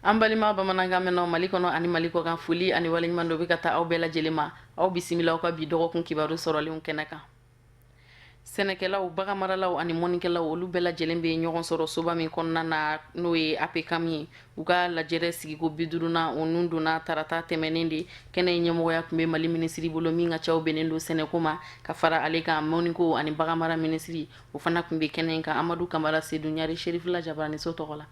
An balima bamanankan mɛnnaw Mali kɔnɔ ani Mali kɔkan, foli ani waleɲuman dɔ bɛ ka taa aw bɛɛ lajɛlen ma. Aw bisimila aw ka bi dɔgɔkun kibaru sɔrɔlenw kɛnɛ kan. Sɛnɛkɛlaw, baganmaralaw ani mɔnikɛlaw, olu bɛɛ lajɛlen bɛ ɲɔgɔn sɔrɔ soba min kɔnɔna na, n'o ye APCAM ye, u ka lajɛrɛ sigiko 50nan, o nun donna tarata tɛmɛnen de. Kɛnɛ in ɲɛmɔgɔya tun bɛ Mali minisiri bolo min ka caw bɛnnen don sɛnɛko ma. Ka fara ale kan, mɔniko ani baganmara minisiri, o fana tun bɛ kɛnɛ in kan. Amadu Kamara Sedu Ɲare, Serifila Jabaraniso tɔgɔ la.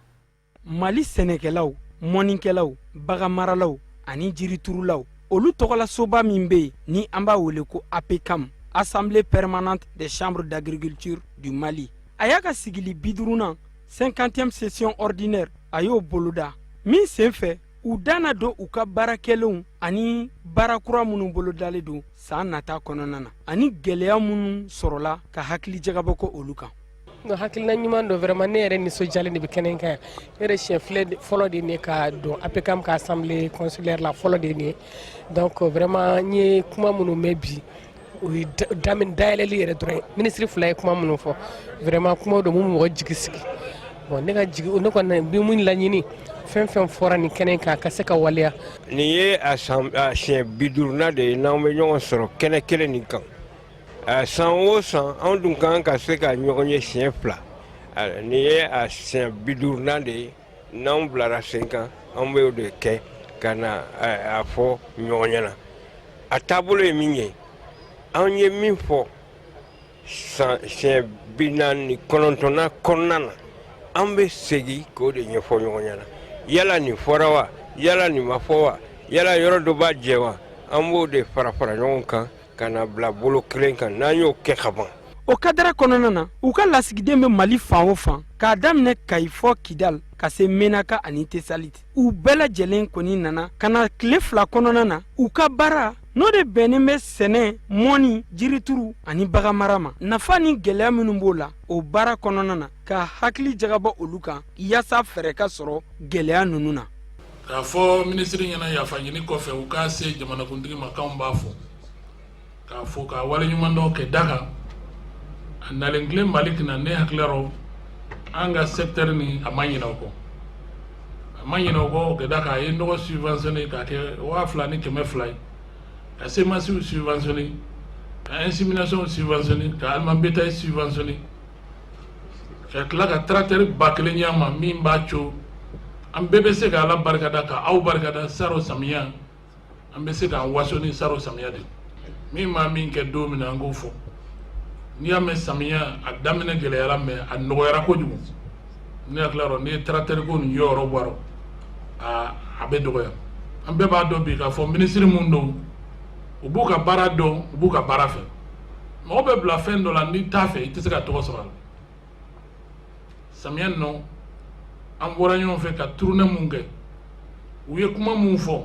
Mali sɛnɛkɛlaw, mɔnikɛlaw, baganmaralaw ani jiriturulaw, olu tɔgɔla soba min bɛ yen ni an b'a wele ko APCAM, Assemblée permanente des chambres d'agriculture du Mali, a y'a ka sigili 50nan, 50e session ordinaire, a y'o boloda min senfɛ, u dana don u ka baara kɛlenw ani baara kura minnu bolodalen don san nata kɔnɔna na, ani gwɛlɛya minnu sɔrɔla, ka hakili jagabɔ kɛ olu kan. Non, hakilina ɲuman don vraiment. Ne yɛrɛ nisɔndiyalen de bɛ kɛnɛ kan yan. Ne yɛrɛ siɲɛ filɛ fɔlɔ de ne ka don APCAM ka assemblée consulaire la, fɔlɔ de nin ye. Donc vraiment, n ye kuma minnu mɛn bi, o ye daminɛ dayɛlɛli yɛrɛ dɔrɔn ye. Minisiri fila ye kuma minnu fɔ, vraiment, kuma don mun bɛ mɔgɔ jigi sigi. Bon, ne ka jigi, ne kɔni bɛ mun laɲini, fɛn fɛn fɔra nin kɛnɛ kan, ka se ka waleya. Nin ye a san a siɲɛ 50nan de ye n'an bɛ ɲɔgɔn sɔrɔ kɛnɛ kelen nin kan. San o san, anw dun kan ka se ka ɲɔgɔn ye siɲɛ fila. Nin ye a siɲɛ 50nan de ye n'anw bilara sen kan. An bɛ o de kɛ ka na a fɔ ɲɔgɔn ɲɛna. A taabolo ye min ye, an ye min fɔ san siɲɛ 49nan kɔnɔna na, an bɛ segin k'o de ɲɛfɔ ɲɔgɔn ɲɛna. Yala nin fɔra wa? Yala nin ma fɔ wa? Yala yɔrɔ dɔ b'a jɛ wa? An b'o de fara fara ɲɔgɔn kan ka na bila bolo kelen kan. N'an y'o kɛ ka ban. O kadara kɔnɔna na, u ka lasigiden bɛ Mali fan o fan, k'a daminɛ Kayi fɔ Kidal, ka se Menaka ani Tesalit, u bɛɛ lajɛlen kɔni nana ka na tile 2 kɔnɔna na. U ka baara n'o de bɛnnen bɛ sɛnɛ, mɔni, jirituru ani baganmara ma, nafa ni gwɛlɛya minnu b'o la o baara kɔnɔna na, ka hakili jagabɔ olu kan yaasa fɛɛrɛ ka sɔrɔ gwɛlɛya ninnu na. K'a fɔ minisiri ɲɛna, yafa ɲini kɔfɛ, u k'a se jamanakuntigi ma k'anw b'a fɔ k'a fɔ k'a waleɲuman dɔn kɛ da kan a nalen tilen Mali kunna. Ne hakili rɔ, an ka secteur nin, a ma ɲinɛ o kɔ, a ma ɲinɛ o kɔ kɛ da kan. A ye nɔgɔ subventionné k'a kɛ 2200 ye, ka semences subventionné, ka insémination subventionné, ka aliment bétail subventionné, ka tila ka tracteur 1000 ɲ'a ma min b'a co an bɛɛ bɛ se ka Ala barikada, ka aw barikada. Saro samiya, an bɛ se k'an waso ni saro samiya de min ma min kɛ don min na, an k'o fɔ. N'i y'a mɛn samiya a daminɛ gɛlɛyara, mɛ a nɔgɔyara kojugu. Ne hakili la, n'i ye tracteur ko nin yɔrɔ bɔ a, a bɛ dɔgɔya. An bɛɛ b'a dɔn bi k'a fɔ minisiri mun don, u b'u ka baara dɔn, u b'u ka baara fɛ. Mɔgɔ bɛ bila fɛn dɔ la, n'i t'a fɛ, i tɛ se ka tɔgɔ sɔrɔ a la. Samiya nɔ, an bɔra ɲɔgɔn fɛ ka tournée mun kɛ, u ye kuma mun fɔ,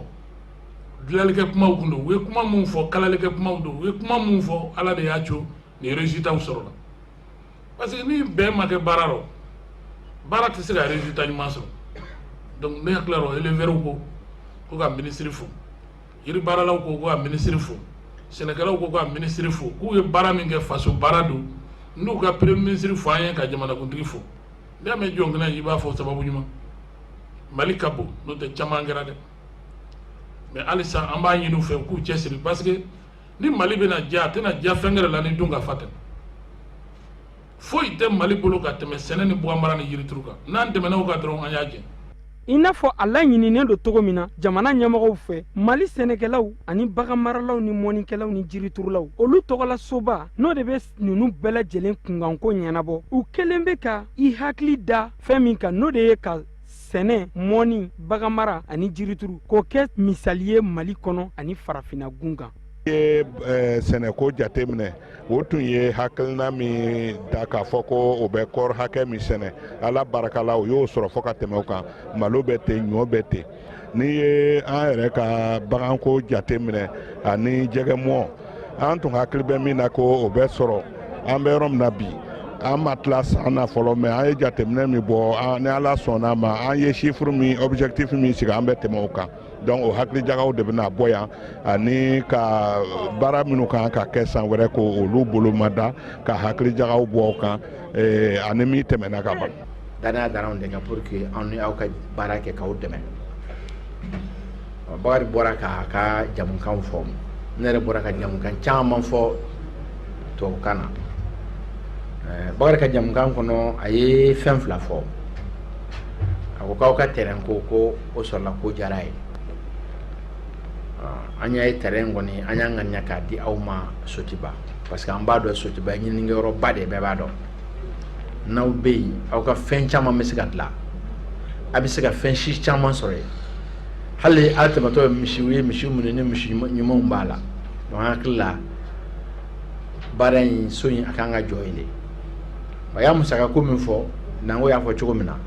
dilanlikɛ kumaw kun don, u ye kuma mun fɔ, kalalikɛ kumaw don, u ye kuma mun fɔ, Ala de y'a co nin résultat sɔrɔ la. Parce que ni bɛn ma kɛ baara rɔ, baara tɛ se ka résultat ɲuman sɔrɔ. Donc ne hakili la, éleveurs ko ko ka minisiri fo, yiri baaralaw ko ko ka minisiri fo, sɛnɛkɛlaw ko ka minisiri fo, k'u ye baara min kɛ, faso baara don. N'u ka premier ministre fo, an ye ka jamanakuntigi fo. N'i y'a mɛn jɔn kɛnɛ, i b'a fɔ sababu ɲuman. Mali ka bon, n'o tɛ caman kɛra dɛ. Mais halisa an b'a ɲini u fɛ k'u cɛsiri, parce que ni Mali bɛna diya, a tɛna diya fɛn wɛrɛ la ni dun ka fa tɛ. Foyi tɛ Mali bolo ka tɛmɛ sɛnɛ ni baganmara ni yirituru kan. N'an tɛmɛna o kan dɔrɔn, an y'a jɛ. I n'a fɔ a laɲininen don cogo min na jamana ɲɛmɔgɔw fɛ, Mali sɛnɛkɛlaw ani baganmaralaw ni mɔnikɛlaw ni jiriturulaw, olu tɔgɔla soba n'o de bɛ ninnu bɛɛ lajɛlen kunkanko ɲɛnabɔ, u kelen bɛ ka i hakili da fɛn min kan, n'o de ye ka sɛnɛ, mɔni, baganmara ani jirituru k'o kɛ misali ye Mali kɔnɔ ani Farafinna gun kan. Ye sɛnɛko jateminɛ, o tun ye hakilina min ta k'a fɔ ko o bɛ kɔɔri hakɛ min sɛnɛ, Ala barika la, o y'o sɔrɔ fɔ ka tɛmɛ o kan. Malo bɛ ten, ɲɔ bɛ ten. N'i ye an yɛrɛ ka baganko jateminɛ ani jɛgɛmɔ, an tun hakili bɛ min na ko o bɛ sɔrɔ, an bɛ yɔrɔ min na bi, an ma tila san na fɔlɔ, mɛ an ye jateminɛ min bɔ, ni Ala sɔnna a ma, an ye chiffre min, objectif min sigi, an bɛ tɛmɛ o kan. Donc o hakilijagaw de bɛna bɔ yan, ani ka baara minnu kan ka kɛ san wɛrɛ, ko olu bolomada, ka hakilijagaw bɔ o kan ani min tɛmɛna ka ban. Danaya dara anw de kan pour que anw ni aw ka baara kɛ k'aw dɛmɛ. Bakari bɔra k'a ka jamukan fɔ, ne yɛrɛ bɔra ka jamukan caman fɔ tubabukan na. Bakari ka jamukan kɔnɔ, a ye fɛn fila fɔ. A ko k'aw ka terrain ko ko o sɔrɔla, ko diyara a ye. An y'a ye, terrain kɔni, an y'an ŋaniya k'a di aw ma Sotiba, parce que an b'a dɔn Sotiba ye ɲininikɛyɔrɔba de ye, bɛɛ b'a dɔn. N'aw bɛ yen, aw ka fɛn caman bɛ se ka dilan, a bɛ se ka fɛn si caman sɔrɔ yen. Hali a tɛmɛtɔ ye misiw ye, misi minnu ni misi ɲumanw b'a la. Donc an hakili la, baara in, so in, a kan ka jɔ yen de. A y'a musaka ko min fɔ, Nango y'a fɔ cogo min na,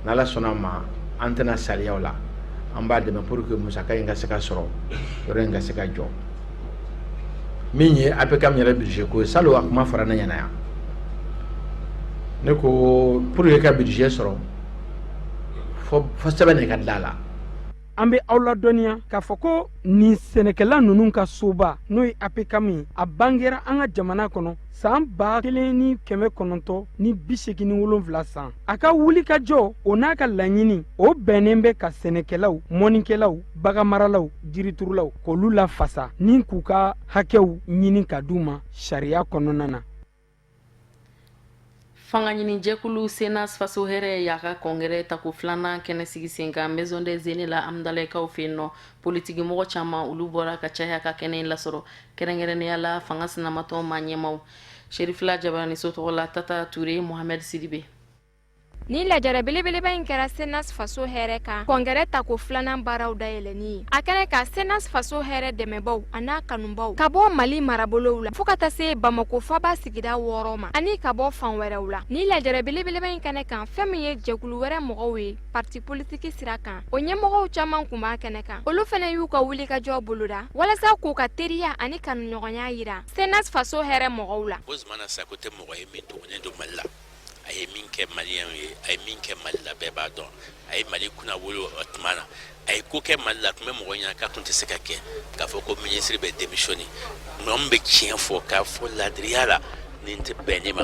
n'Ala sɔnna a ma, an tɛna saliya o la. An b'a dɛmɛ pour que musaka in ka se ka sɔrɔ, yɔrɔ in ka se ka jɔ. Min ye APCAM yɛrɛ budget ko ye, salon a kuma fɔra ne ɲɛna yan. Ne ko pour que ka budget sɔrɔ, fo sɛbɛn de ka dilan a la. An bɛ aw ladɔnniya k'a fɔ ko nin sɛnɛkɛla ninnu ka soba, n'o ye APCAM ye, a bangera an ka jamana kɔnɔ san 1987 san. A ka wulikajɔ o n'a ka laɲini o bɛnnen bɛ ka sɛnɛkɛlaw, mɔnikɛlaw, baganmaralaw, jiriturulaw, k'olu lafasa ni k'u ka hakɛw ɲini ka d'u ma sariya kɔnɔna na. Fanga ɲinijɛkulu CNAS Faso Hɛrɛ y'a ka congrès tako filanan kɛnɛ sigi sen kan Maison des Aînés la, Amudalaikaw fɛ yen nɔ. Politikimɔgɔ caman, olu bɔra ka caya ka kɛnɛ in lasɔrɔ, kɛrɛnkɛrɛnnenya la fanga sinamatɔn ma ɲɛmaw. Serifila Jabaraniso tɔgɔ la, Tata Ture, Mohamed Sidibe. Ni lajɛrɛ belebeleba in kɛra CNAS Faso Hɛrɛ kan congrès tako filanan baaraw dayɛlɛnni ye. A kɛnɛ ka CNAS Faso Hɛrɛ dɛmɛbaw an'a kanubaw ka bɔ Mali marabolow la fɔɔ ka taa se Bamako faba sigida 6 ma, ani ka bɔ fan wɛrɛw la. Ni lajɛrɛ belebeleba in kɛnɛ kan, fɛn min ye jɛkulu wɛrɛ mɔgɔw ye parti politiki sira kan, o ɲɛmɔgɔw caman kun b'a kɛnɛ kan. Olu fɛnɛ y'u ka wulikajɔ boloda walasa k'u ka teriya ani kanuɲɔgɔnya yira CNAS Faso Hɛrɛ mɔgɔw la. Ko Zumana Sako tɛ mɔgɔ ye min dogonnen don Mali la. A ye min kɛ Maliyɛnw ye, a ye min kɛ Mali la, bɛɛ b'a dɔn. A ye Mali kunnawolo o tuma na. A ye ko kɛ Mali la, a tun bɛ mɔgɔ ɲɛna k'a tun tɛ se ka kɛ, k'a fɔ ko minisiri bɛ démissionner. Mɔgɔ min bɛ tiɲɛ fɔ k'a fɔ ladiriya la, nin tɛ bɛn ne ma.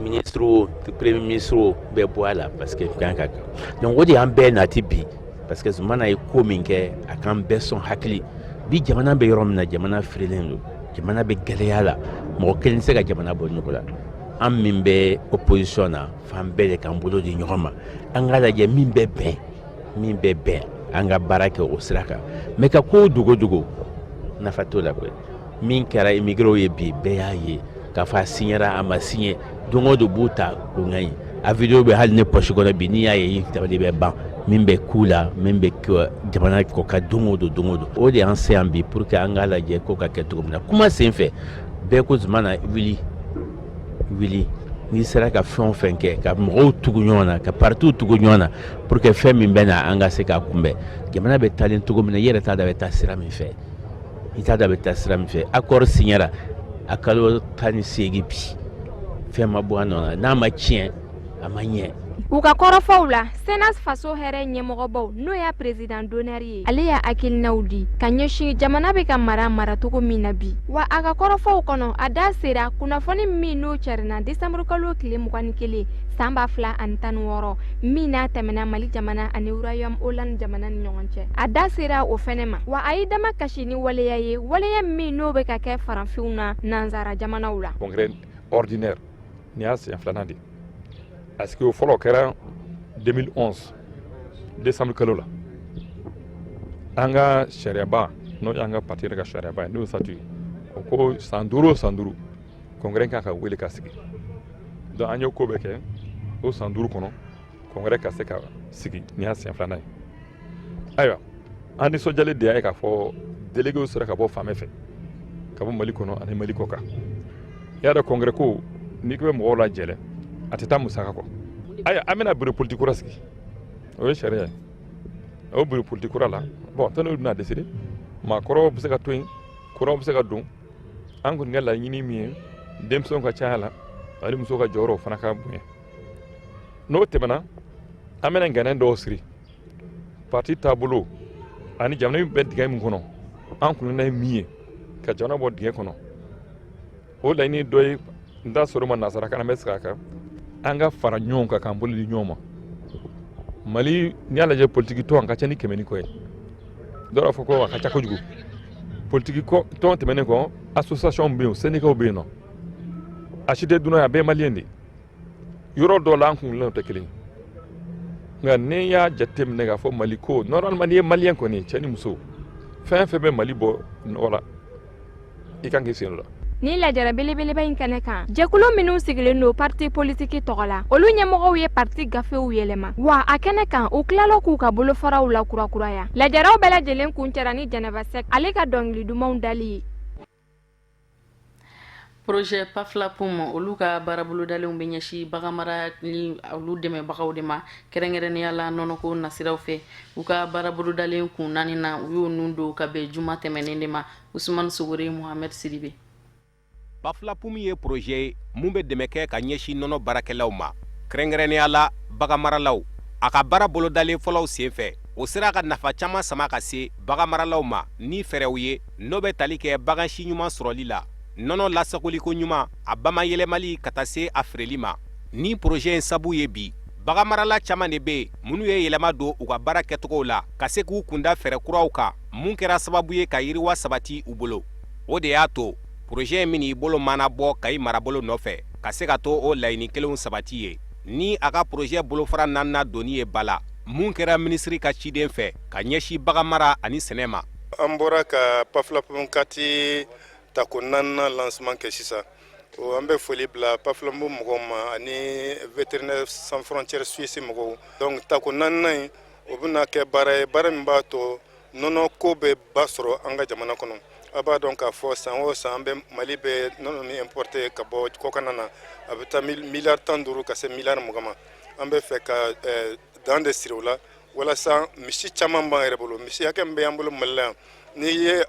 Ministre o, premier ministre o, bɛɛ bɔ a la parce que kan ka kan. Donc o de y'an bɛɛ nati bi, parce que Zumana ye ko min kɛ, a k'an bɛɛ sɔn hakili. Bi jamana bɛ yɔrɔ min na, jamana firilen don, jamana bɛ gɛlɛya la, mɔgɔ kelen tɛ se ka jamana bɔ nɔgɔ la. An min bɛ opposition na, fan bɛɛ de k'an bolo di ɲɔgɔn ma, an k'a lajɛ min bɛ bɛn, min bɛ bɛn, an ka baara kɛ o sira kan. Mais ka ko dogo dogo, nafa t'o la koyi. Min kɛra immigrés ye bi, bɛɛ y'a ye k'a fɔ a signera, a ma signé, don o don b'u ta k'o ŋaɲi. A vidéo bɛ hali ne poche kɔnɔ bi, n'i y'a ye, i dabali bɛ ban. Min bɛ k'u la, min bɛ jamana kɔ kan don o don, don o don, o de y'an se yan bi pour que an k'a lajɛ ko ka kɛ cogo min na. Kuma sen fɛ, bɛɛ ko Zumana wuli wuli, n'i sera ka fɛn o fɛn kɛ ka mɔgɔw tugu ɲɔgɔn na, ka partiw tugu ɲɔgɔn na, pour que fɛn min bɛ na, an ka se k'a kunbɛn. Jamana bɛ taalen cogo min na, i yɛrɛ t'a dɔn a bɛ taa sira min fɛ, i t'a dɔn a bɛ taa sira min fɛ. Accord signera a kalo 18 bi, fɛn ma bɔ a nɔ na. N'a ma tiɲɛ, a ma ɲɛ. U ka kɔrɔfɔw la, CNAS Faso Hɛrɛ ɲɛmɔgɔbaw, n'o y'a président d'honneur ye, ale y'a hakilinaw di ka ɲɛsin jamana bɛ ka mara maracogo min na bi. Wa a ka kɔrɔfɔw kɔnɔ, a da sera kunnafoni min n'o carinna décembre kalo tile 21 san 2016, min n'a tɛmɛna Mali jamana ani Royaume Hollande jamana ni ɲɔgɔn cɛ, a da sera o fɛnɛ ma. Wa a y'i dama kasi ni waleya ye, waleya min n'o bɛ ka kɛ farafinw na nansara jamanaw la. Congrès ordinaire nin y'a siɲɛ filanan de, parce que o fɔlɔ kɛra 2011 décembre kalo la. An ka sariyaba, n'o y'an ka parti yɛrɛ ka sariyaba ye, n'o ye statut ye, o ko san 5 o san 5, congrès kan ka wele ka sigi. Donc an ye ko bɛɛ kɛ o san 5 kɔnɔ, congrès ka se ka sigi. Nin y'a siɲɛ filanan ye. Ayiwa, an nisɔndiyalen de y'a ye k'a fɔ délégués sera ka bɔ fan bɛɛ fɛ, ka bɔ Mali kɔnɔ ani Mali kɔ kan. I y'a dɔn, congrès ko, n'i ko bɛ mɔgɔw lajɛlɛ, a tɛ taa musaka kɔ. Ayiwa, an bɛna bureau politique kura sigi, o ye sariya ye. O bureau politique kura la, bon, tɔnw bɛna décider, maakɔrɔw bɛ se ka to yen, kuraw bɛ se ka don. An kɔni ka laɲini min ye, denmisɛnw ka caya la ani musow ka jɔyɔrɔ fana ka bonya. N'o tɛmɛna, an bɛna ŋɛnɛ dɔw siri parti taabolo ani jamana bɛ dingɛ min kɔnɔ. An kunna ye min ye ka jamana bɔ dingɛ kɔnɔ, o laɲini dɔ ye, n t'a sɔrɔ ma nansarakan na, n bɛ segin a kan, an ka fara ɲɔgɔn kan, k'an bolo di ɲɔgɔn ma. Mali, n'i y'a lajɛ, politiki tɔn ka ca ni 100 ni kɔ ye. Dɔw b'a fɔ ko a ka ca kojugu. Politiki tɔn tɛmɛnen kɔ, association bɛ yen, syndicat bɛ yen nɔ, a si tɛ dunan ye, a bɛɛ ye maliyɛn de ye. Yɔrɔ dɔw la, an kuntilennaw tɛ kelen ye, nka n'i y'a jateminɛ k'a fɔ Mali ko, normalement n'i ye maliyɛn kɔni, cɛ ni muso, fɛn fɛn bɛ Mali bɔ nɔgɔ la, i kan k'i sen don la. Ni lajɛrɛ belebeleba in kɛnɛ kan, jɛkulu minnu sigilen don parti politiki tɔgɔ la, olu ɲɛmɔgɔw ye parti gafew yɛlɛma wa a kɛnɛ kan, u tilala k'u ka bolofaraw la kurakuraya. Lajɛrɛw bɛɛ lajɛlen kuncɛra ni Jɛnɛba Sɛk ale ka dɔnkili dumanw dali ye. Projet PAFLAPUM, olu ka baara bolodalenw bɛ ɲɛsin baganmara ni olu dɛmɛbagaw de ma, kɛrɛnkɛrɛnnenya la nɔnɔko nasiraw fɛ. U ka baara bolodalen kun naani na, u y'o nun don ka bɛn juma tɛmɛnen de ma. Usumani Sogore, Mohamed Sidibe. PAFLAPUM ye projet ye mun bɛ dɛmɛ kɛ ka ɲɛsin nɔnɔ baarakɛlaw ma, kɛrɛnkɛrɛnnenya la baganmaralaw. A ka baara bolodalen fɔlɔw senfɛ, o sera ka nafa caman sama ka se baganmaralaw ma ni fɛɛrɛw ye n'o bɛ tali kɛ bagan si ɲuman sɔrɔli la, nɔnɔ lasagoliko ɲuman, a bamayɛlɛmali ka taa se a feereli ma. Ni projet in sabu ye bi, baganmarala caman de bɛ yen minnu ye yɛlɛma don u ka baara kɛcogow la ka se k'u kunda fɛɛrɛ kuraw kan, mun kɛra sababu ye ka yiriwa sabati u bolo. O de y'a to projet in bɛn'i bolo maanabɔ Kayi marabolo nɔfɛ ka se ka to o laɲini kelenw sabati ye ni a ka projet bolofara naaninan donni ye ba la, mun kɛra minisiri ka ciden fɛ ka ɲɛsin baganmara ani sɛnɛ ma. An bɔra ka PAFLAPUM quatre tako naaninan lancement kɛ sisan. An bɛ foli bila PAFLAPUM mɔgɔw ma ani Vétérinaires sans frontières Suisse mɔgɔw. Donc tako naaninan in, o bɛna kɛ baara ye, baara min b'a to nɔnɔ ko bɛ ba sɔrɔ an ka jamana kɔnɔ. A b'a dɔn k'a fɔ san o san, an bɛ Mali bɛ nɔnɔ min importer ka bɔ kɔkan na, a bɛ taa miliyari 15 ka se miliyari 20 ma. An bɛ fɛ ka dan de siri o la walasa misi caman b'an yɛrɛ bolo. Misi hakɛ min bɛ an bolo Mali la yan, n'i ye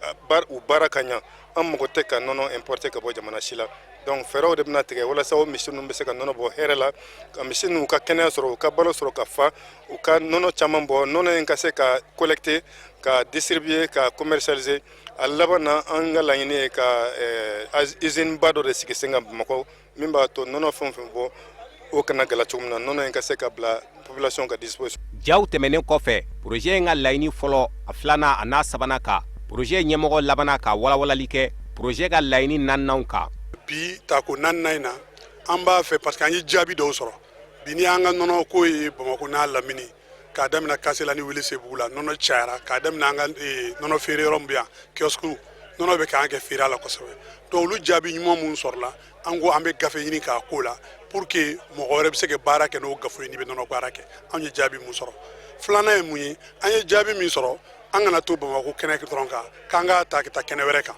u baara ka ɲa, an mago tɛ ka nɔnɔ importer ka bɔ jamana si la. Donc fɛɛrɛw de bɛna tigɛ walasa o misi ninnu bɛ se ka nɔnɔ bɔ hɛrɛ la, ka misi ninnu ka kɛnɛya sɔrɔ, u ka balo sɔrɔ ka fa, u ka nɔnɔ caman bɔ, nɔnɔ in ka se ka collecter, ka distribuer, ka commercialiser. A laban na, an ka laɲini ye ka usine ba dɔ de sigi sen kan Bamakɔ, min b'a to nɔnɔ fɛn o fɛn bɔ, o kana gɛlɛya cogo min na, nɔnɔ in ka se ka bila population ka disposition. Jaw tɛmɛnen kɔfɛ projet in ka laɲini fɔlɔ, a filanan, a n'a sabanan kan, projet ɲɛmɔgɔ labanna ka walawalali kɛ projet ka laɲini naaninan kan. Bi tako naaninan in na, an b'a fɛ, parce que an ye jaabi dɔw sɔrɔ bi, ni an ka nɔnɔ ko ye Bamakɔ n'a lamini, k'a daminɛ Kasela ni Welesebugu la, nɔnɔ cayara, k'a daminɛ an ka nɔnɔ feere yɔrɔ min bɛ yan, kiosque, nɔnɔ bɛ k'an kɛ feere la kosɛbɛ. Donc olu jaabi ɲuman mun sɔrɔla, an ko an bɛ gafe ɲini k'a ko la pour que mɔgɔ wɛrɛ bɛ se ka baara kɛ n'o gafe ye n'i bɛ nɔnɔ baara kɛ. Anw ye jaabi mun sɔrɔ, filanan ye mun ye? An ye jaabi min sɔrɔ, an kana to Bamakɔ kɛnɛ dɔrɔn kan, k'an k'a ta ka taa kɛnɛ wɛrɛ kan,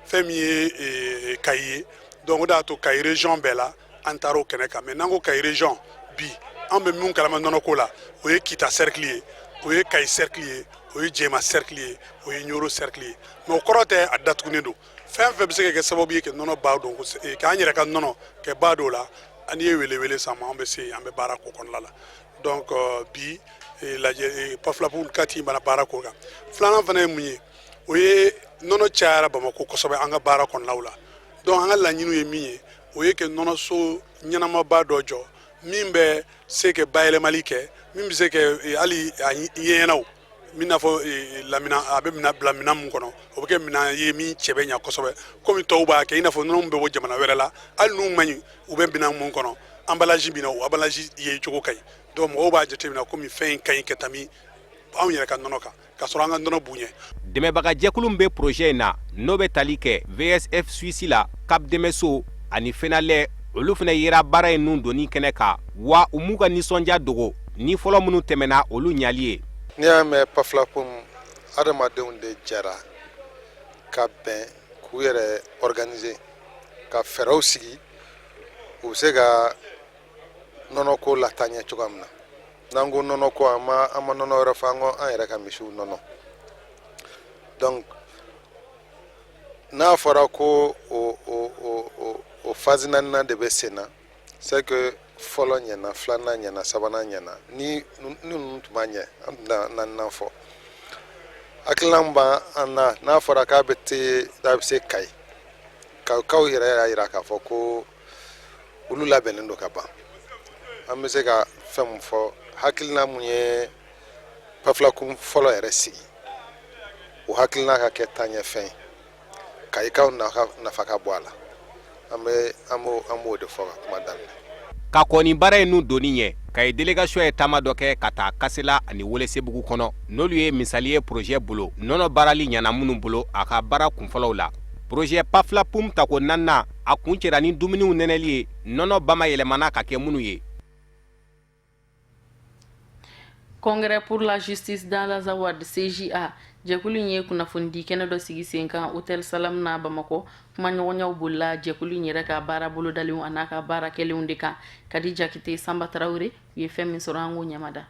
fɛn min ye Kayi ye. Donc o de y'a to Kayi région bɛɛ la, an taara o kɛnɛ kan. Mais n'an ko Kayi région bi, an bɛ min kalama nɔnɔko la, o ye Kita cercle ye, o ye Kayi cercle ye, o ye Jema cercle ye, o ye Ɲoro cercle ye. Mais o kɔrɔ tɛ a datugunen don. Fɛn fɛn bɛ se ka kɛ sababu ye ka nɔnɔ ba don, k'an yɛrɛ ka nɔnɔ kɛ ba dɔw la, an ye wele wele san ma, an bɛ se an bɛ baara ko kɔnɔna la. Donc bi lajɛ PAFLAPUM quatre bana baara ko kan. Filanan fana ye mun ye? O ye nɔnɔ cayara Bamakɔ kosɛbɛ an ka baara kɔnɔnaw la. Donc an ka laɲiniw ye min ye, o ye kɛ nɔnɔso ɲɛnamaba dɔ jɔ min bɛ se ka bayɛlɛmali kɛ, min bɛ se ka hali a ɲɛɲɛnaw min n'a fɔ lamina, a bɛ mina bila minɛn mun kɔnɔ, o bɛ kɛ minɛn ye min cɛ bɛ ɲa kosɛbɛ, komi tɔw b'a kɛ, i n'a fɔ nɔnɔ min bɛ bɔ jamana wɛrɛ la, hali n'u man ɲi, u bɛ minɛn mun kɔnɔ, emballage min na, o emballage ye cogo ka ɲi. Donc mɔgɔw b'a jateminɛ komi fɛn in ka ɲi ka tɛmɛ anw yɛrɛ ka nɔnɔ kan, ka sɔrɔ an ka nɔnɔ b'u ɲɛ. Dɛmɛbagajɛkulu min bɛ projet in na, n'o bɛ tali kɛ VSF Suisse la, CAP dɛmɛso ani FENALED, olu fana yera baara in nun donni kɛnɛ kan wa, u m'u ka nisɔndiya dogo ni fɔlɔ minnu tɛmɛna, olu ɲali ye. N'i y'a mɛn PAFLAPUM, adamadenw de jɛra ka bɛn k'u yɛrɛ organiser, ka fɛɛrɛw sigi, u bɛ se ka nɔnɔko lataa ɲɛ cogoya min na. N'an ko nɔnɔko, an ma nɔnɔ wɛrɛ fɔ, an ko an yɛrɛ ka misiw nɔnɔ. Donc n'a fɔra ko o phase naaninan de bɛ sen na, c'est que fɔlɔ ɲɛna, filanan ɲɛna, sabanan ɲɛna. Ni ninnu tun ma ɲɛ, an tun tɛna naaninan fɔ. Hakilina min b'an na, n'a fɔra k'a bɛ te, n'a bɛ se Kayi, Kayikaw yɛrɛ y'a jira k'a fɔ ko olu labɛnnen don ka ban. An bɛ se ka fɛn mun fɔ, hakilina mun ye PAFLACUM fɔlɔ yɛrɛ sigi. O hakilina ka kɛ taaɲɛfɛn ye, Kayikaw nafa ka bɔ a la. An bɛ an b'o de fɔ ka kuma daminɛ. Ka kɔn nin baara in nun donni ɲɛ, Kayi délégation ye taama dɔ kɛ ka taa Kasela ani Welesebugu kɔnɔ, n'olu ye misali ye projet bolo, nɔnɔ baarali ɲana minnu bolo a ka baara kunfɔlɔw la. Projet PAFLAPUM tako naaninan, a kuncɛra ni dumuniw nɛnɛli ye, nɔnɔ bamayɛlɛmana ka kɛ minnu ye. Congrès pour la justice dans l'Azawad CJA jɛkulu in ye kunnafonidi kɛnɛ dɔ sigi sen kan Hôtel Salam na Bamakɔ. Kumaɲɔgɔnyaw bolila jɛkulu in yɛrɛ ka baara bolodalenw an'a ka baara kɛlenw de kan. Kadi Jakite, Sanba Tarawele, u ye fɛn min sɔrɔ, an k'o ɲɛmada.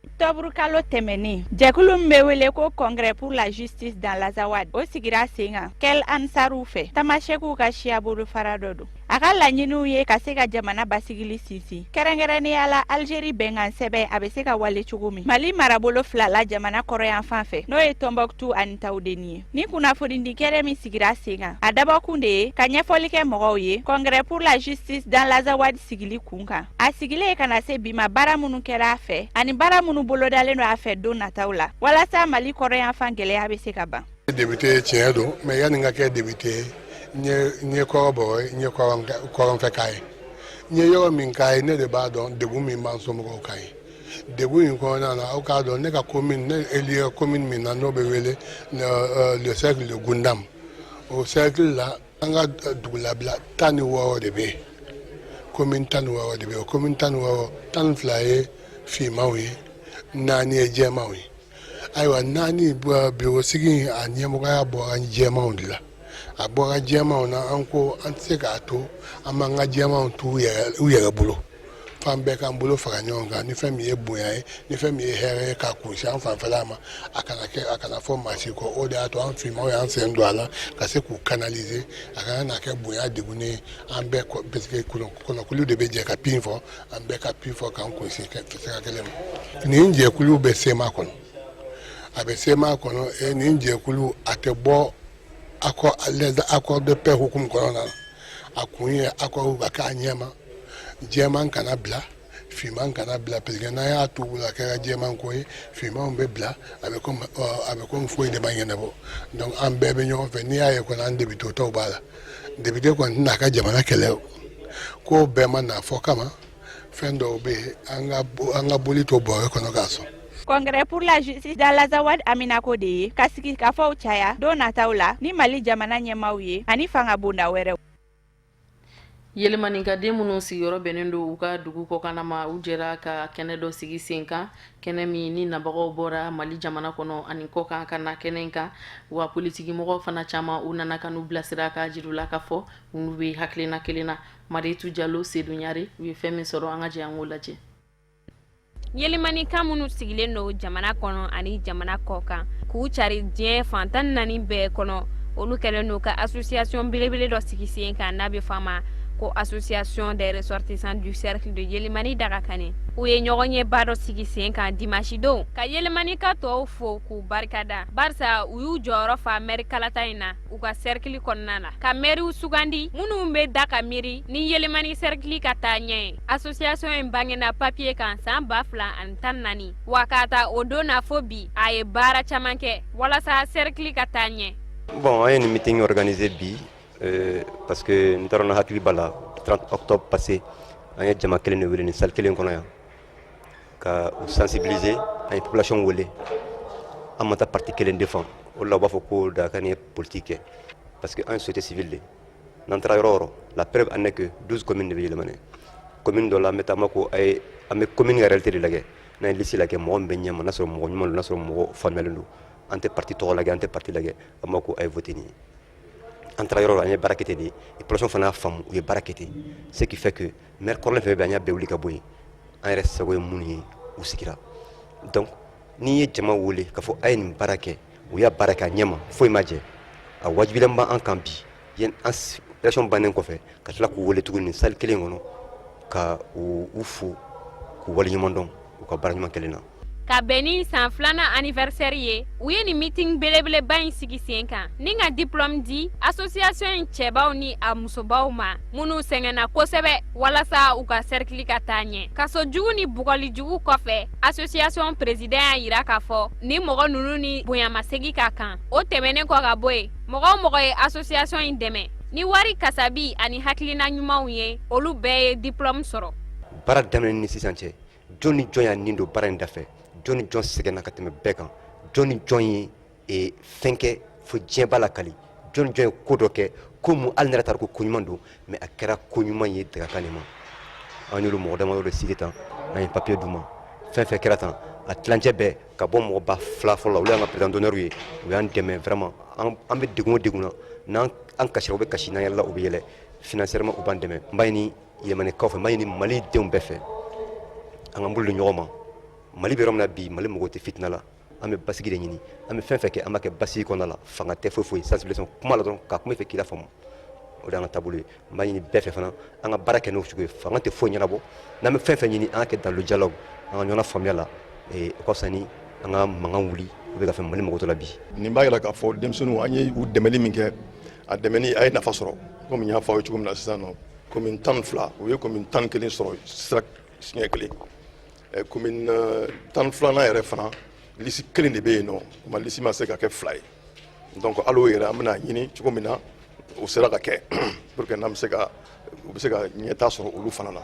Ɔkutɔburukalo tɛmɛnen, jɛkulu min bɛ wele ko Congrès pour la justice dans l'Azawad, o sigira sen kan Kel Ansaruw fɛ, Tamasɛkiw ka siya bolofara dɔ don. A ka laɲiniw ye ka se ka jamana basigili sinsin, kɛrɛnkɛrɛnnenya la Algérie bɛnkan sɛbɛn a bɛ se ka wale cogo min Mali marabolo fila la jamana kɔrɔnyanfan fɛ, n'o ye Tɔnbɔkutu ani Tawudeni ye. Ni kunnafonidi kɛnɛ min sigira sen kan, a dabɔkun de ye ka ɲɛfɔli kɛ mɔgɔw ye Congrès pour la justice dans l'Azawad sigili kun kan, a sigilen ka na se bi ma, baara minnu kɛra a fɛ ani baara minnu bolodalen don a fɛ don nataw la, walasa Mali kɔrɔnyanfan gɛlɛya bɛ se ka ban. Député tiɲɛ don, mais yanni n ka kɛ député, n ye kɔrɔbɔrɔ ye, n ye kɔrɔnfɛka ye. N ye yɔrɔ min k'a ye, ne de b'a dɔn degun min b'an somɔgɔw kan ye. Degun in kɔnɔna na, aw k'a dɔn ne ka commune, ne élu commune min na, n'o bɛ wele le cercle de Gundam, o cercle la, an ka dugulabila 16 de bɛ yen, commune 16 de bɛ yen. O commune 16, 12 ye finmanw ye, naani ye jɛmanw ye. Ayiwa, naani bureau sigi, a ɲɛmɔgɔya bɔra jɛmanw de la, a bɔra jɛmanw na. An ko an tɛ se k'a to an b'an ka jɛmanw t'u yɛrɛ bolo, f'an bɛɛ k'an bolo fara ɲɔgɔn kan. Ni fɛn min ye bonya ye, ni fɛn min ye hɛrɛ ye, k'a kunsin an fanfɛla ma, a kana kɛ, a kana fɔ maa si kɔ. O de y'a to an finmanw y'an sen don a la ka se k'u canaliser, a kana na kɛ bonya degunnen ye an bɛɛ, parce que kɔnɔkulu de bɛ jɛ ka pin fɔ, an bɛɛ ka pin fɔ k'an kunsin sira kelen ma. Nin jɛkulu bɛ CMA kɔnɔ, a bɛ CMA kɔnɔ. Nin jɛkulu, a tɛ bɔ accord, les accords de paix hukumu kɔnɔna na. A kun ye accord ka k'a ɲɛma, jɛman kana bila, finman kana bila, parce que n'an y'a to a kɛra jɛman ko ye, finmanw bɛ bila, a bɛ komi foyi de ma ɲɛnabɔ. Donc an bɛɛ bɛ ɲɔgɔn fɛ. N'i y'a ye kɔni, an député tɔw b'a la. Député kɔni tɛna a ka jamana kɛlɛ, o ko bɛɛ ma na fɔ kama. Fɛn dɔw bɛ yen, an ka boli to bɔrɛ kɔnɔ k'a sɔn. Congrès pour la justice dans l'Azawad aminako de ye ka sigikafɔw caya don nataw la ni Mali jamana ɲɛmaw ye ani fanga bonda wɛrɛw. Yɛlɛmanikaden minnu sigiyɔrɔ bɛnnen don u ka dugu kɔkanna ma, u jɛra ka kɛnɛ dɔ sigi sen kan, kɛnɛ min ni nabagaw bɔra Mali jamana kɔnɔ ani kɔkan ka na kɛnɛ kan. Wa politikimɔgɔw fana caman, u nana ka n'u bilasira, k'a jira u la k'a fɔ olu bɛ hakilina kelen na. Maritu Jalo, Sedu Ɲare, u ye fɛn min sɔrɔ, an ka jɛ an k'o lajɛ. Yɛlɛmanikan minnu sigilen don jamana kɔnɔ ani jamana kɔ kan, k'u cari diɲɛ fan 14 bɛɛ kɔnɔ, olu kɛlen don ka association belebele dɔ sigi sen kan, n'a bɛ fɔ a ma ko Association des ressortissants du cercle de Yelimani Dagakani. U ye ɲɔgɔn ɲɛba dɔ sigi sen kan dimanche don ka Yɛlɛmanika tɔw fo k'u barikada, barisa u y'u jɔyɔrɔ fa mɛri kalata in na u ka cercle kɔnɔna la, ka mɛriw sugandi minnu bɛ da ka miiri ni Yɛlɛmani cercle ka taa ɲɛ ye. Association in bangena papier kan san 2014, wa k'a ta o don na fo bi, a ye baara caman kɛ walasa cercle ka taa ɲɛ. Bon, an ye nin meeting organisé bi parce que n taara, hakili b'a la, 30 octobre passé, an ye jama kelen de wele nin salle kelen kɔnɔ yan ka u sensibiliser. An ye population wele, an ma taa parti kelen défend. O de la u b'a fɔ ko Dagakani ye politique kɛ, parce que an ye société civile de. N'an taara yɔrɔ o yɔrɔ, la preuve en est que 12 communes de bɛ Yɛlɛmani. Commune dɔ la, an bɛ taa, an b'a ko a ye, an bɛ commune ka réalité de lajɛ. N'an ye liste lajɛ, mɔgɔ min bɛ ɲɛma, n'a sɔrɔ mɔgɔ ɲuman don, n'a sɔrɔ mɔgɔ faamuyalen don, an tɛ parti tɔgɔ lajɛ, an tɛ parti lajɛ, an b'a ko a ye voter nin ye. An taara yɔrɔ la, an ye baara kɛ ten de. Population fana y'a faamu, u ye baara kɛ ten, ce qui fait que maire kɔrɔlen fɛn fɛn bɛ, an y'a bɛɛ wuli ka bɔ yen. An yɛrɛ sago ye minnu ye, u sigira. Donc n'i ye jama wele k'a fɔ a ye nin baara kɛ, u y'a baara kɛ a ɲɛ ma, foyi ma jɛ, a wajibilen b'an kan bi yan, an élection bannen kɔfɛ, ka tila k'u wele tuguni nin salle kelen kɔnɔ ka u fo, k'u waleɲuman dɔn u ka baara ɲuman kɛlen na. Ka bɛn ni san filanan anniversaire ye, u ye nin meeting belebeleba in sigi sen kan ni ka diplôme di association in cɛbaw ni a musobaw ma, minnu sɛgɛnna kosɛbɛ walasa u ka cercle ka taa ɲɛ. Kaso jugu ni bugɔli jugu kɔfɛ, association président y'a yira k'a fɔ ni mɔgɔ ninnu ni bonyamasegi ka kan. O tɛmɛnen kɔ ka bɔ yen, mɔgɔ o mɔgɔ ye association in dɛmɛ ni wari kasabi ani hakilina ɲumanw ye, olu bɛɛ ye diplôme sɔrɔ. Baara daminɛ ni sisan cɛ, jɔn ni jɔn y'a nin don baara in dafɛ, jɔn ni jɔn sɛgɛnna ka tɛmɛ bɛɛ kan, jɔn ni jɔn ye fɛn kɛ fo diɲɛ b'a lakali, jɔn ni jɔn ye ko dɔ kɛ ko mun hali ne yɛrɛ t'a dɔn ko ko ɲuman don, mais a kɛra ko ɲuman ye Dagakane ma. An y'olu mɔgɔ damadɔ de cité tan, an ye papier d'u ma. Fɛn fɛn kɛra tan, a tilancɛ bɛɛ ka bɔ mɔgɔ 2000 fɔlɔ la, olu y'an ka président d'honneur ye, u y'an dɛmɛ vraiment. An bɛ degun o degun na, n'an an kasira, u bɛ kasi, n'an yɛlɛla, u bɛ yɛlɛ. Financièrement, u b'an dɛmɛ. N b'a ɲini Yɛlɛmanikaw fɛ, n b'a ɲini Mali denw bɛɛ fɛ, an k'an bolo di ɲɔgɔn ma. Mali bɛ yɔrɔ min na bi, Mali mago tɛ fitina la. An bɛ basigi de ɲini. An bɛ fɛn fɛn kɛ, an b'a kɛ basigi kɔnɔna la. Fanga tɛ, foyi foyi, sensibilisation kuma la dɔrɔn, ka kuma i fɛ k'i la faamu, o de y'an ka taabolo ye. N b'a ɲini bɛɛ fɛ fana, an ka baara kɛ n'o cogo ye. Fanga tɛ foyi ɲɛnabɔ. N'an bɛ fɛn fɛn ɲini, an ka kɛ dans le dialogue, an ka ɲɔgɔn faamuya la. O ka fisa ni an ka mankan wuli u bɛ ka fɛn. Mali mago t'o la bi. Nin b'a yira k'a fɔ denmisɛnninw, an ye u dɛmɛli min kɛ, a dɛmɛni a ye nafa sɔrɔ. Komi n y'a fɔ aw ye cogo min na sisan nɔ, commune 12, u ye commune 11 sɔrɔ sira siɲɛ kelen. Commune 12nan yɛrɛ fana, liste kelen de bɛ yen nɔ, kuma liste ma se ka kɛ fila ye. Donc hali o yɛrɛ, an bɛna ɲini cogo min na o sera ka kɛ pour que n'an bɛ se ka u bɛ se ka ɲɛta sɔrɔ olu fana na.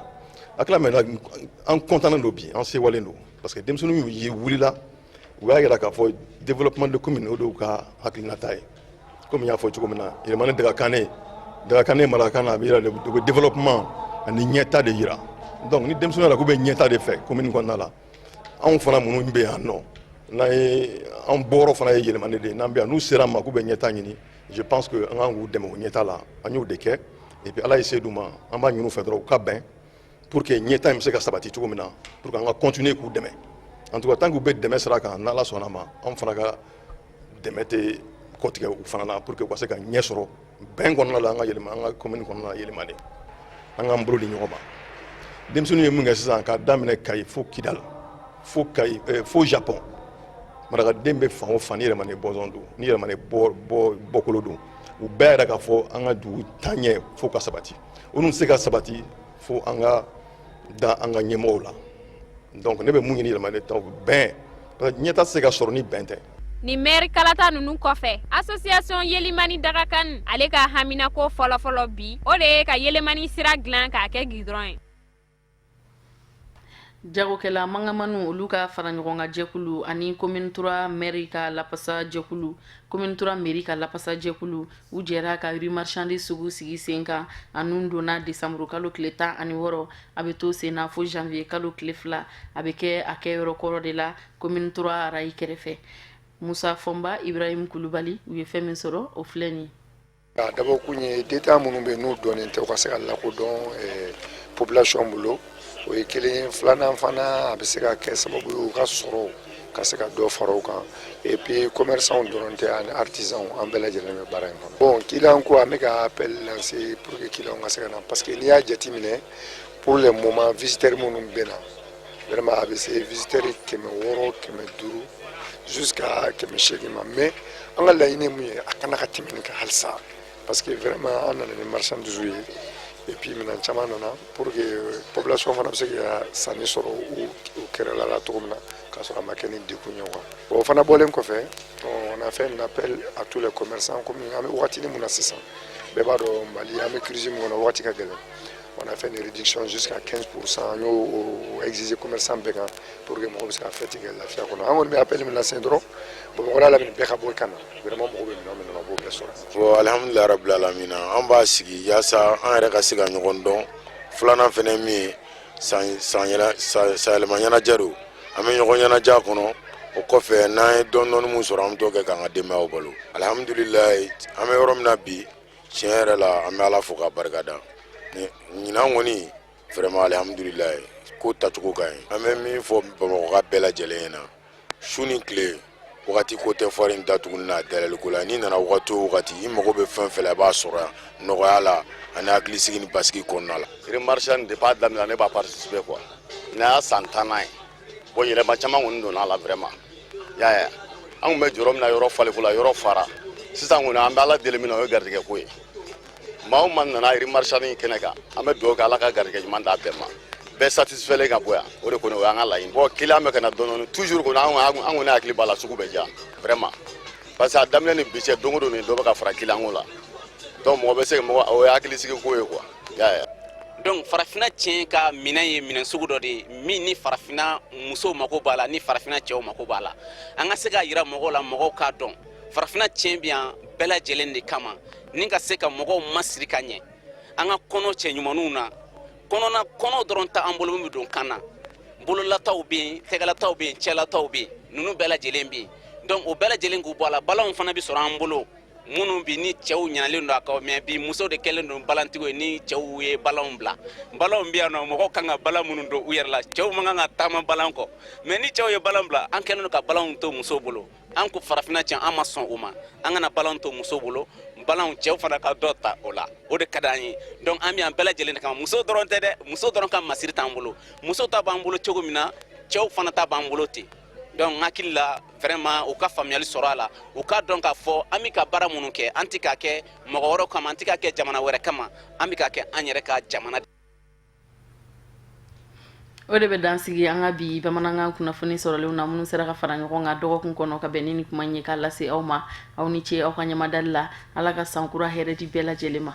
Hakili mɛn, an content don bi, an sewalen don, parce que denmisɛnninw ye wulila, u y'a yira k'a fɔ développement de commune, o de y'u ka hakilinata ye. Komi n y'a fɔ cogo min na, Yɛlɛmani Dagakane, Dagakane marakakan na, a bɛ yira u bɛ développement ani ɲɛta de yira. Donc ni denmisɛnninw yɛrɛ k'u bɛ ɲɛta de fɛ commune kɔnɔna la, anw fana minnu bɛ yan nɔ, n'an ye an bɔyɔrɔ fana ye Yɛlɛmani de ye, n'an bɛ yan, n'u sera an ma k'u bɛ ɲɛta ɲini, je pense que an kan k'u dɛmɛ o ɲɛta la. An y'o de kɛ et puis Ala ye se d'u ma. An b'a ɲini u fɛ dɔrɔn u ka bɛn pour que ɲɛta in bɛ se ka sabati cogo min na, pour que an ka continuer k'u dɛmɛ. En tout cas, tant k'u bɛ dɛmɛ sira kan, n'Ala sɔnna ma, anw fana ka dɛmɛ tɛ kɔtigɛ u fana na pour que u ka se ka ɲɛ sɔrɔ bɛn kɔnɔna la, an ka yɛlɛma an ka commune kɔnɔna la Yɛlɛmani. An k'an bolo di ɲɔgɔn ma. Denmisɛnninw ye mun kɛ sisan, k'a daminɛ Kayi fo Kidal, fo Kayi, fo Japon, marakaden bɛ fan o fan, ni Yɛlɛmani bɔnsɔn don, ni Yɛlɛmani bɔ bɔ bɔkolo don, u bɛɛ yɛrɛ k'a fɔ an ka dugu taaɲɛ fo ka sabati. O dun tɛ se ka sabati fo an ka da an ka ɲɛmɔgɔw la. Donc ne bɛ mun ɲini Yɛlɛmani taw, bɛn, parce que ɲɛta tɛ se ka sɔrɔ ni bɛn tɛ. Nin maire kalata ninnu kɔfɛ, association Yelimani Dagakan, ale ka haminako fɔlɔfɔlɔ bi, o de ye ka Yelimani sira dilan k'a kɛ gidɔrɔn ye. Jagokɛla mangamaniw, olu ka fara ɲɔgɔn kan jɛkulu ani commune 3 mairie ka lapasa jɛkulu, commune 3 mairie ka lapasa jɛkulu, u jɛra ka rue marchande sugu sigi sen kan. A nun donna décembre kalo tile 16, a bɛ to sen na fo janvier kalo tile 2. A bɛ kɛ a kɛyɔrɔ kɔrɔ de la, commune 3 rail kɛrɛfɛ. Musa Fɔnba, Ibrahim Kulubali, u ye fɛn min sɔrɔ, o filɛ nin. A dabɔkun ye détail minnu bɛ yen n'u dɔnnen tɛ, u ka se ka lakodɔn population bolo, o ye kelen ye. Filanan fana, a bɛ se ka kɛ sababu ye u ka sɔrɔ ka se ka dɔ fara o kan. Et puis commerçants dɔrɔn tɛ, ani artisans, an bɛɛ lajɛlen bɛ baara in kɔnɔ. Bon, client ko, an bɛ ka appel lancer pour que client ka se ka na, parce que n'i y'a jateminɛ, pour le moment, visiteurs minnu bɛ na, vraiment a bɛ se visiteurs 600, 500 jusqu'à 800 ma. Mais an ka laɲini ye mun ye, a kana ka tɛmɛ nin kan halisa, parce que vraiment an nana ni marchandise ye et puis minɛn caman nana pour que population fana bɛ se ka sanni sɔrɔ u kɛrɛla la cogo min na, k'a sɔrɔ a ma kɛ ni degun ye quoi. Bon, o fana bɔlen kɔfɛ, on a fait un appel à tous les commerçants. Comme an bɛ wagatinin mun na sisan, bɛɛ b'a dɔn Mali an bɛ crise min kɔnɔ, wagati ka gɛlɛn, on a fait une réduction jusqu'à 15%. An y'o exiger commerçant bɛɛ kan pour que mɔgɔ bɛ se ka fête kɛ lafiya kɔnɔ. An kɔni bɛ appel min lase dɔrɔn, Bamakɔ la lamini bɛɛ ka bɔ i ka na, vraiment mɔgɔ bɛ minɛn min na, u b'o bɛɛ sɔrɔ. Bon, alhamdulilayi rabil alamina. An b'a sigi yaasa an yɛrɛ ka se ka ɲɔgɔn dɔn. Filanan fɛnɛ min ye, san san yɛlɛma ɲɛnajɛ don, an bɛ ɲɔgɔn ɲɛnajɛ a kɔnɔ. O kɔfɛ, n'an ye dɔɔni dɔɔni mun sɔrɔ, an bɛ t'o kɛ k'an ka denbayaw balo. Alhamdulilayi, an bɛ yɔrɔ min na bi, tiɲɛ yɛrɛ la, an bɛ Ala fo k'a barika da. Ɲinan kɔni, vraiment, alhamdulilayi, ko tacogo ka ɲi. An bɛ min fɔ Bamakɔ bɛɛ lajɛlen ɲɛna, su ni tile, wagati ko tɛ foire in datuguni n'a dayɛlɛliko la. N'i nana wagati o wagati, i mago bɛ fɛn fɛn la, i b'a sɔrɔ yan nɔgɔya la ani hakilisigi ni basigi kɔnɔna la. Rue marchande, depuis a daminɛ, ne b'a participer quoi. Nin y'a san 10nan ye. Bon, yɛlɛma caman kɔni donna a la vraiment. I y'a ye, an tun bɛ jɔrɔ min na yɔrɔ faliko la, yɔrɔ fara. Sisan kɔni, an bɛ Ala deli min na, o ye garijɛgɛ ko ye. Maa o maa nana rue marchande in kɛnɛ kan, an bɛ dugawu kɛ, Ala ka garijɛgɛ ɲuman d'a bɛɛ ma, bɛɛ satisfait ka bɔ yan. O de kɔni, o y'an ka laɲini. Bon, client bɛ ka na dɔɔni dɔɔni toujours kɔni. An kɔni hakili b'a la, sugu bɛ diya vraiment, parce que a daminɛ ni bi cɛ, don o don nin dɔ bɛ ka fara client ko la. Donc mɔgɔ bɛ se mɔgɔ, o ye hakilisigi ko ye quoi, i y'a ye. Donc Farafinna tiɲɛ ka minɛn ye minɛn sugu dɔ de ye min ni Farafinna musow mako b'a la, ni Farafinna cɛw mako b'a la. An ka se k'a yira mɔgɔw la, mɔgɔw k'a dɔn Farafinna tiɲɛ bɛ yan bɛɛ lajɛlen de kama, ni ka se ka mɔgɔw masiri ka ɲɛ an ka kɔnɔ cɛ ɲumanw na. Kɔnɔna kɔnɔ dɔrɔn tɛ an bolo min bɛ don kan na. Bololataw bɛ yen, tɛgɛlataw bɛ yen, cɛlataw bɛ yen, ninnu bɛɛ lajɛlen bɛ yen. Donc o bɛɛ lajɛlen k'u bɔ a la, balanw fana bɛ sɔrɔ an bolo minnu bi ni cɛw ɲinalen don a kɔ. Mais bi, musow de kɛlen don balantigiw ye ni cɛw ye balanw bila. Balanw bɛ yan nɔ, mɔgɔw kan ka balan minnu don u yɛrɛ la, cɛw man kan ka taama balan kɔ. Mais ni cɛw ye balan bila, an kɛlen don ka balanw to musow bolo. An ko Farafinna cɛ, an ma sɔn o ma. An kana balanw to musow bolo, balanw cɛw fana ka dɔ ta o la, o de ka d'an ye. Donc an bɛ yan bɛɛ lajɛlen de kama, muso dɔrɔn tɛ dɛ. Muso dɔrɔn ka masiri t'an bolo. Muso ta b'an bolo cogo min na, cɛw fana ta b'an bolo ten. Donc n hakili la, vraiment, u ka faamuyali sɔrɔ a la, u k'a dɔn k'a fɔ an bɛ ka baara minnu kɛ, an tɛ k'a kɛ mɔgɔ wɛrɛ kama, an tɛ k'a kɛ jamana wɛrɛ kama, an bɛ k'a kɛ an yɛrɛ ka jamana. O de bɛ dan sigi an ka bi bamanankan kunnafoni sɔrɔlenw na, minnu sera ka fara ɲɔgɔn kan dɔgɔkun kɔnɔ ka bɛn ni nin kuma ye k'a lase aw ma. Aw ni ce aw ka ɲɛmadali la. Ala ka sankura hɛrɛ di bɛɛ lajɛlen ma.